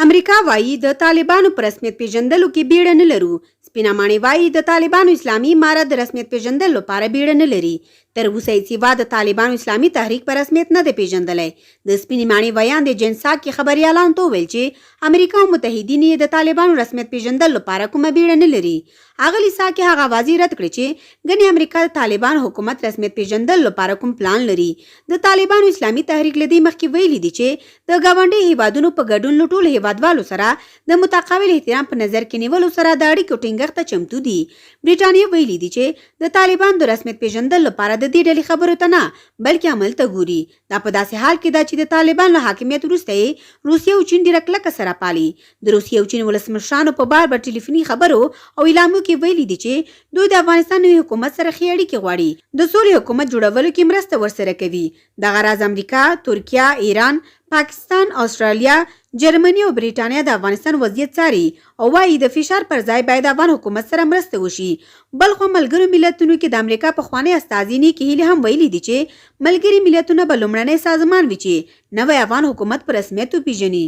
امریکا وايي، د طالبانو په رسمیت پېژندلو کې بیړه نه لرو. سپینه ماڼۍ وايي، د طالبانو اسلامي امارت د رسمیت پېژندلو لپاره بیړه نه لري. تر اوسه هېڅ هېواد د طالبانو اسلامي تحریک په رسمیت نه دی پېژندلی. د سپینې ماڼۍ ویاندې جین ساکي خبریالانو ته وویل چې امریکا او متحدین یې د طالبانو رسمیت پېژندلو لپاره کومه بیړه نه لري. اغلې ساکي هغه اوازې رد کړې چې ګنې امریکا د طالبانو حکومت رسمیت پېژندلو لپاره کوم پلان لري. د طالبانو اسلامي تحریک له دې مخکې ویلي دي چې د ګاونډیو هېوادونو په ګډون له ټولو هېوادوالو سره د متقابل احترام په نظر کې نیولو سره د اړیکو ټینګښت ته چمتو دي. بریټانیې ویلي دي چې د طالبانو د رسمیت پېژندلو لپاره د دې ډلې خبرو ته نه بلکې عمل ته ګوري. دا په داسې حال کې ده چې د طالبانو له حاکمیت وروسته یې روسیه او چین ډېره کلکه سره پالي. د روسیې او چین ولسمشرانو په بار بار ټیلیفوني خبرو او اعلامیو کې ویلي دي چې دوی د افغانستان نوي حکومت سره ښې اړیکې غواړي، د سولې حکومت جوړولو کې مرسته ورسره کوي. دغه راز امریکا، ترکیه، ایران، پاکستان، اسټرالیا، جرمني او بریټانیا د افغانستان وضعیت څاري او وايي، د فشار پر ځای باید افغان حکومت سره مرسته وشي. بلخوا ملګرو ملتونو کې د امریکا پخوانۍ استازې نیکي هیلي هم ویلي دي چې ملګري ملتونه به لومړنی سازمان وي چې نوی افغان حکومت په رسمیت وپیژني.